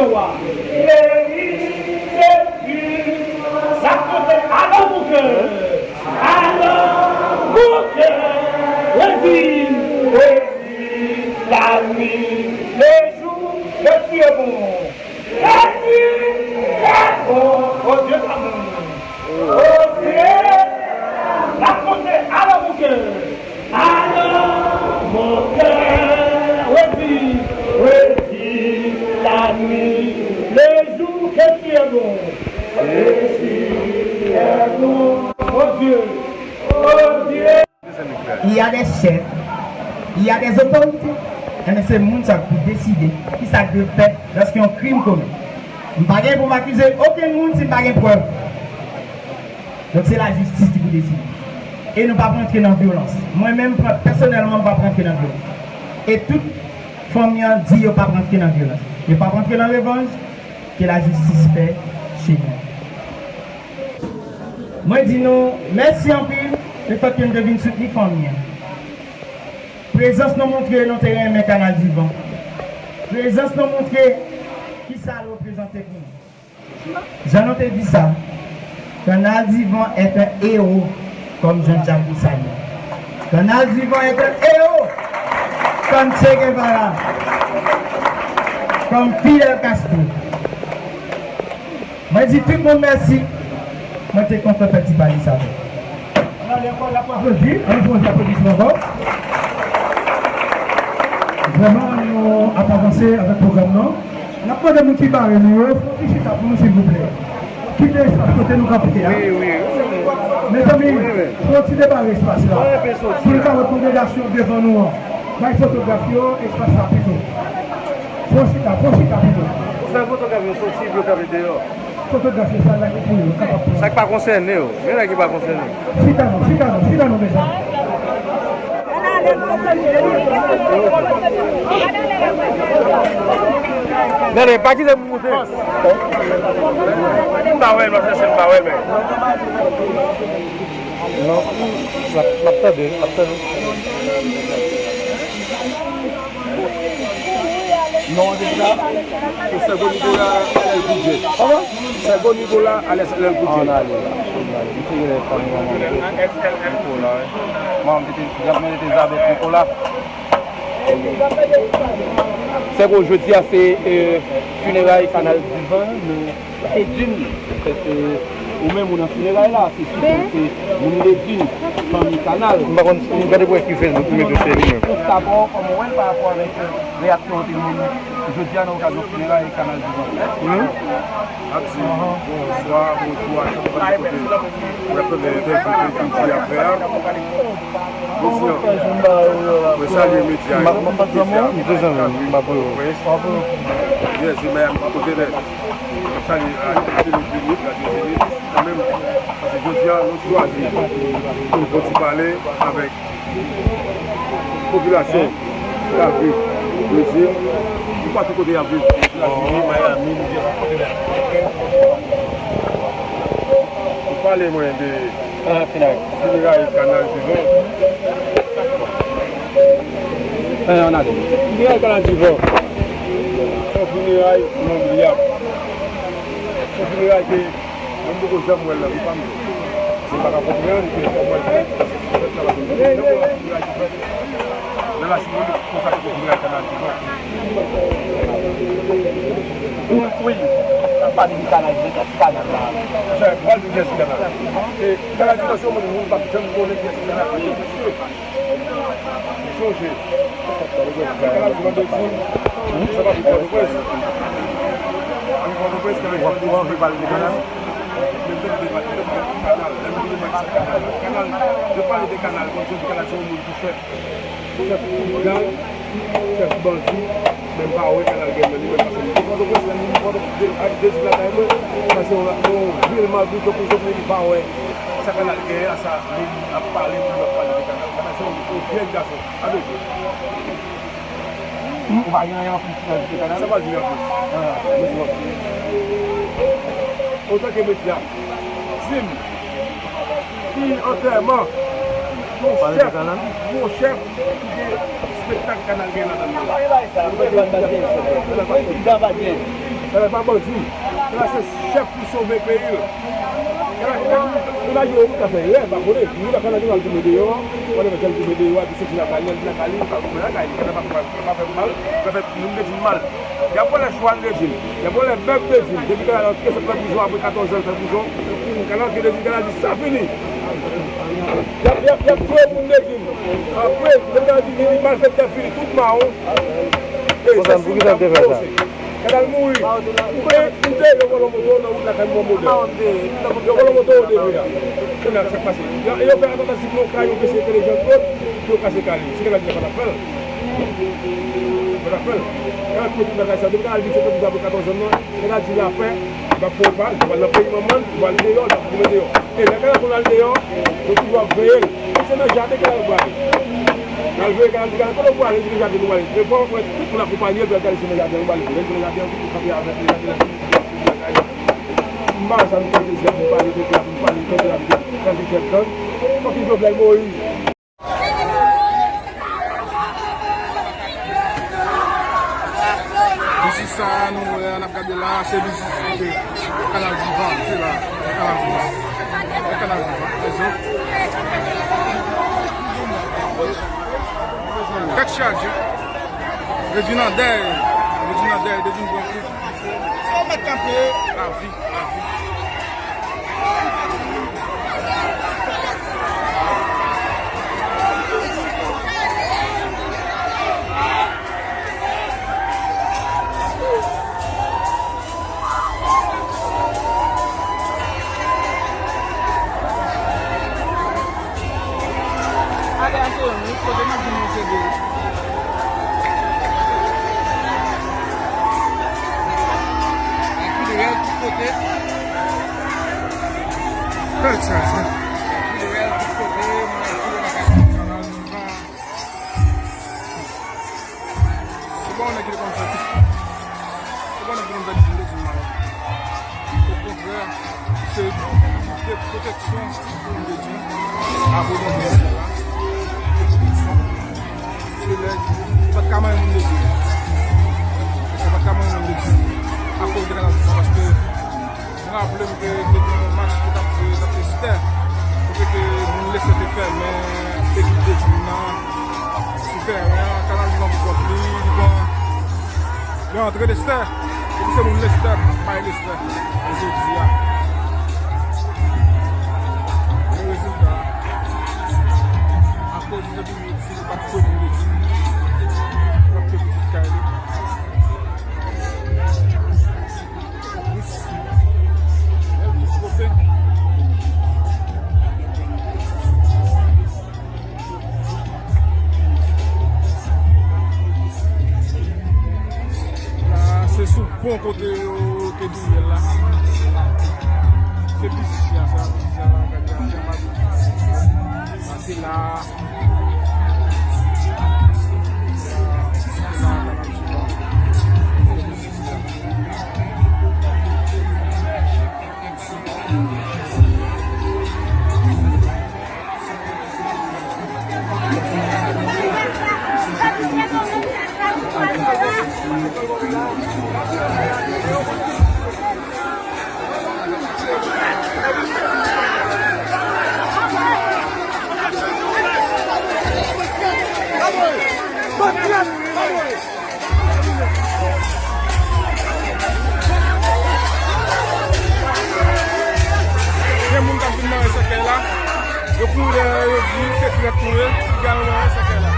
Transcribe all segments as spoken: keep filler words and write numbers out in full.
Wa. Béni seras-tu, raconté à la boucle, à la boucle, redis, redis, la nuit, le jour, que tu es bon, que tu es bon, oh Dieu d'amour, oh Dieu, raconté à la boucle. Alors, mon cœur redit, redit la nuit, le jour que tu es bon. Que tu es bon. Oh Dieu, oh Dieu. Il y a des chefs, il y a des autorités. Enben, se moun sa ki pou deside ki sa ki dwe fèt lòske yon krim komèt. M pa gen pou m akize okenn moun si m pa gen prèv. Donk, se lajistis ki pou deside. E nou p ap rantre nan vyolans. Mwen menm, pèsonèlman, m p ap rantre nan vyolans. E tout fanmi an di yo p ap rantre nan vyolans. Yo p ap rantre nan revanj. Ke lajistis fè chemen. Mwen di nou mèsi anpil lefètke nou te vin soutni fanmi an. Prezans nou montre nou te renmen Kanal Divan. Prezans nou montre kisa l reprezante pou nou. Jan nou te di sa, Kanal Divan est un héros, comme Jean-Jacques Dessalines. Kanal Divan est un héros, comme Che Guevara, comme Fidel Castro. Mwen di tout moun mèsi. Mwen te kontan fè ti pale sa avè nou. Ann ale ankò, n ap aplodi, ann fè yon ti aplodisman ankò. Vrèman, nou ap avanse avèk pwogram nan. N ap mande moun ki bare nou yo, fè yon ti chita pou nou, silvouplè. Kite espas kote nou kanpe a. Wi, wi, wi. Mezanmi, fè yon ti debare espas la. Pou nou ka wè kongregasyon devan nou an. Bay fotograf yo espas la pito. Fè yon chita, fè yon chita pito. Fè fotograf yo soti, pou yo kanpe deyò. Fotografi sa la ki pou yo kapab pran. Sa k pa konsène yo. Men nèg ki pa konsène. Chita non, chita non, chita non, mezanmi. Tande, pa kite m moute. M pa wè l, m ap chèche l, m pa wè l, men. Non, m ap, m ap tande, m ap tande. Non, deja, se Sègo Nicolas Alès Lèl Goudye. Kòman? Sègo Nicolas Alès Lèl Goudye. Ann ale la, ann ale. Misye genlè fanmi manman Nicolas, wi. Manman te, te, te Zabèt Nicolas. Sègo, jodi a se, e, fineray Kanal Divan, nou Edin, petèt, e, ou menm ou nan fineray la, se sou ke se moun Ledin, fanmi Kanal. M pa konn, m gade pou wè ki Facebook ou mete se li menm. Konsta pa w, kòman w wè l pa rapò avèk, e, reyaksyon anpil moun jodi a nan okazyon fineray Kanal Divan? Ap di bonswa, bonjou a tout kote. Mwen ap tande entèvyou ke Fidji ap fè a. Mesye, mwen salye medya yo. Medya, Pòtoprens. Yes, men kote nèt. Mwen salye Radyo Zenith, Radyo Zenith, kanmenm, paske jodi a, nou chwazi pou n fè ti pale avèk popilasyon k ap viv Brezil, toupatou kote y ap viv, Etazini, Miami, Nouvèl, kote nèt. Ou pale mwen de fineray Kanal Divan. Fineray Kanal Divan. Se yon fineray inoubliyab. Se yon fineray ke mwen poko janm wè l nan vi pa m. Mwen pa ka konprann ke kòman l fèt, paske fèt la pa janm fèt. Nan la senbolik konsa ke fineray Kanal Divan. Wi, wi. N ap pale de kanal, de kanal la. Monchè, pral di kiyès ki kanal. E kanal Divan se yon moun, moun pa janm konnen kiyès ki kanal. Sonje, kanal Divan Bèlzil, sa pa pou Pòtoprens. Pou Pòtoprens, kanal Divan Bèlzil. Ou anvi pale de kanal? Men m te pale de kanal. Lè m di kanal, kanal, yo pale de kanal, konn se kanal se yon moun ki fèt. Chèf gang, chèf bandi, men m pa wè kanal gen nan li menm, paske m te Pòtoprens, lè m vin Pòtoprens, ak de ti lakay mwen, sa se yon, yon vil malgre ke pou jodi m pa wè sa kanal gen a, sa moun ap pale, moun ap pale de kanal. Kanal se yon, yon jèn gason, ade. Ou pa gen anyen anplis pou ajoute kanal? Sa pa di anplis. Antanke medya, di m, ki antèman yon chèf, yon chèf ki gen espektak kanal gen ladan l la? Prezidan pa gen. Kanal pa bandi. Kanal se chèf pou sove peyi l. Kanal, imajine yon moun k ap fè rèv, abòne, moun nan Kanal Jounal tounen deyò, pandan fè l tounen deyò, epi soti lakay li, antre lakay li, pa goumen lakay li. Kanal pa, pa, pa fè mal, pa fè moun Dedin mal. Y ap vòlè chwal Dedin, y ap vòlè bèf Dedin. Depi Kanal antre, se pran prizon, apre katòz an, l fè prizon. Kanal antre Dedin, Kanal di sa fini. Y ap, y ap, y ap touye moun Dedin. Apre, depi Kanal di vini, malfektè fini, tout mawon. Konsa, poukisa l te fè sa? Kanal mouri. Ou konnen, m te, yo vòlè moto nan wout lakay mwen modèl. Yo vòlè moto yo depi a. Kounye a, sa k pase? Yo, yo fè yon tantativ nan kay, yo pese kole Jean Claude, yo kase kay li. Si Kanal di pa t ap fè l. Pa t ap fè l. Kanal di tout bagay sa. Depi Kanal di se te pou apre katòz an nan, Kanal di lapè, li p ap pran pa, li pral nan peyi manman l, li pral deyò, li p ap goumen deyò. E lè Kanal Jounal deyò, yo toujou ap veye l. Se nan jaden Kanal prale. N al veye Kanal di Kanal, kote w prale, li di nan jaden nou prale. Men fò w wè tout moun akonpanye l, pou y al gade si nan jaden nou prale. Lè l rive nan jaden an, tout moun kanpe avèk li, jaden an, tout moun ap lakay. M pa wè sa nou tande, si n ap vin pale, nou ap vin pale, nou ap vin pale, nou ap vin pale, fòk li Jovenel Moïse. Biznis sa a nou wè a, n ap gade la, se biznis kote Kanal Divan, se la, Kanal Divan. Wè Kanal Divan, lèzòt. Tèt chaje. Yo di nan dèy, yo di nan dèy, yo di nan dèy. Sa w mèt kanpe? Lavi, lavi. Ale, ale, kote m ap vin yon sede. Anpil rèl tout kote. Bèl chaj, wi. Anpil rèl tout kote, moun ap kouri lakay. Se pa yon nèg ki te konn fè tout. Se pa yon nèg ki konn fè tout, tout mal. Okontrè, se de pwoteksyon pou moun de Dye. Apre bon Dye la, se pwoteksyon. Se lè, se pa t ka manyen moun de Dye. Se pa t ka manyen moun de Dye. Akoz de Kanal Divan, paske m raple m ke te gen yon match ki t ap jwe, t ap Lestè. Kote ke moun Lestè te fèmen ekip de Dye nan sou tèren an, Kanal Divan pou kont li, li pran, li antre Lestè. Epi se moun Lestè, bay Lestè. E jodi a, men rezilta a, akoz de Dye, si li pa t fwe moun de Dye, li pa t fwe pitit kay li. La, se sou pon kote yo te touye l la. Se biznis la, sa, biznis la, gade, gade, gade. Sa, se la. Gen moun k ap vin mare sèkèy la. Yo kouri dèyè yo, yo di se trèt nou ye, y al mare sèkèy la.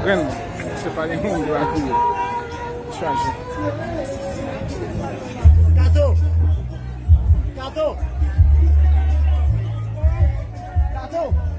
Grenn, se pa gen moun ki va kriye. Chaje. Kato! Kato! Kato!